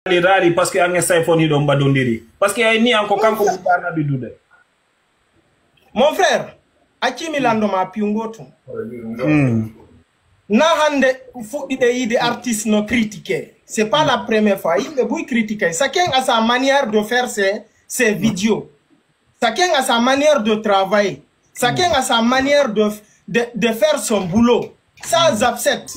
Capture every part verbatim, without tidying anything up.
Rali, rali, parce que an e Sayfon hiɗon ɓadondiri. Parce que ay ni an ko kanko ɓurɗo Annabi dude. Mon frère, accii mi lanndo ma piwngo tun. Hmm. Na hannde fuɗɗiɗe yiide artiste no critiquer. C'est pas la première fois. Yimɓe buy critiquer. Chacun a sa manière de faire ses, ses vidéos. Chacun a sa manière de travailler. Chacun a sa manière de, de, de faire son boulot. Ça, j'accepte.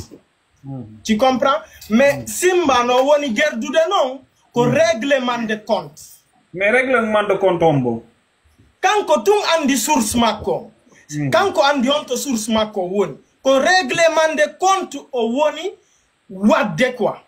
Tu comprends? Mais Simba no woni gerdude non, ko règlement de compte. Mais règlement de compte on bo. Kanko tun andi source makko. Kanko andi on to source makko woni. Ko règlement de compte o woni wadde quoi.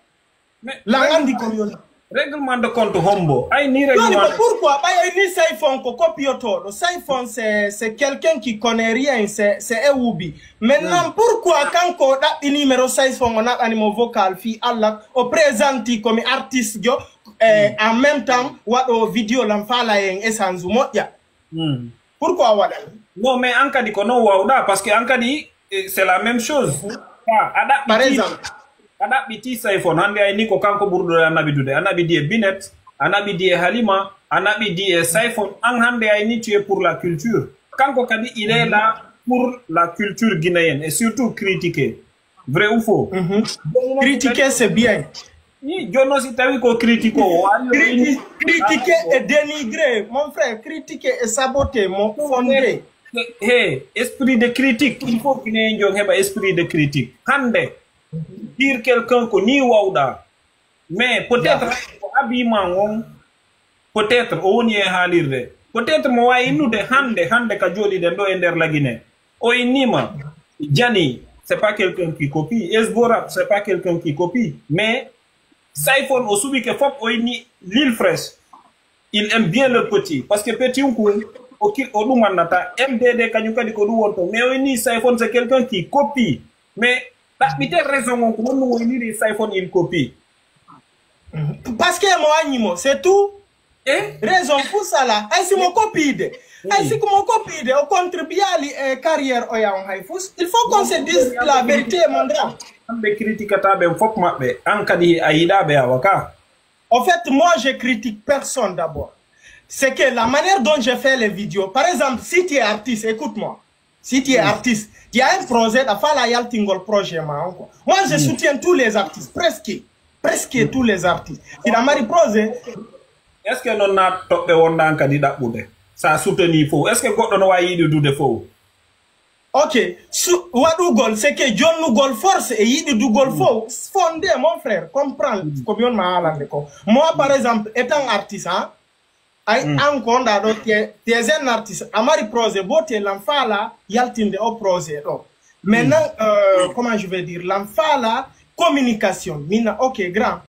Mais lan andi ko yoni. Règlement de compte hombo? Ay ni règlement de compte. Pourquoi ɓay ay ni Sayfon ko copiotoɗo? Sayfon c'est, c'est quelqu'un qui connaît rien, c'est, c'est un wubi. Maintenant, pourquoi kanko o ɗaɓɓi numéro Sayfon o naɓani mo vocal fii Allah, o présenti ko mi artiste jo, eh, en même temps waɗo vidéo lan faala en échange moƴƴa. Pourquoi waɗa? Non, mais an kadi ko non wawɗa, parce que an kadi, eh, c'est la même chose. Ah, a ɗaɓɓiti, a ɗaɓɓiti Sayfon, hannde ay ni ko kanko ɓurɗo e Annabi dude. Annabi di e Binet, Annabi di e Halima, Annabi di e Sayfon. An hannde ay ni tu es pour la culture. Kanko kadi il est là pour la culture guinéenne et surtout critiquer. Vrai ou faux? Critiquer, c'est bien. Ni jono si tawi ko critique o, o ari o critiquer et dénigrer, mon frère, critiquer et saboter, mon fondé. He, esprit de critique, il faut Guinéen jo heɓa esprit de critique. Hannde, dire quelqu'un ko ni wawɗa. Mais peut-être ko habiman on, peut-être o woni e haalirde. Peut-être mo waawi innude hannde, hannde ka jooɗiɗen ɗo e nder Lagine. O innima Jani, c'est pas quelqu'un qui copie. Esborap, c'est pas quelqu'un qui copie. Mais Sayfon o suɓike fop o inni Lil Fresh. Il aime bien le petit. Parce que petit on kun, o ki-, o ɗum annata. M D D kañum kadi ko ɗum wonto. Mais o inni Sayfon, c'est quelqu'un qui copie. Mais ɗaɓɓite raison on ko honno o inniri Sayfon il copie. Parce que mo añi mo, c'est tout. Eh? Raison pour ça là. Ay si mo copiide. Ay si ko mo copiide, o contribuali e carrière o yaw hay fus. Il faut qu'on se dise la vérité, mon grand. Kamɓe critique ata ɓen fop maɓɓe. An kadi a yiɗa ɓe awa ka. En fait, moi, je critique personne d'abord. C'est que la manière dont je fais les vidéos, par exemple, si tu es artiste, écoute-moi. Si tu es artiste, tu as un projet, da fala yaltingol projet ma on quoi. Moi, je soutiens tous les artistes, presque, presque tous les artistes. Si da mari projet. Est-ce que non na toɓɓe wondan kadi ɗaɓɓude? Sa soutenir fof. Est-ce que goɗɗo no wawi yiɗudude fof? Ok, su-, waɗugol, c'est que jonnugol force e yiɗidugol fof, fondé, mon frère, comprends ko mi on ma haalande ko. Moi, par exemple, étant artiste, hein, ay, an ko nda ɗo, t'es, t'es un artiste, a mari projet, bo te lan fala yaltinde o projet ɗo. Maintenant, euh, comment je vais dire, lan fala communication, mina, ok, grand,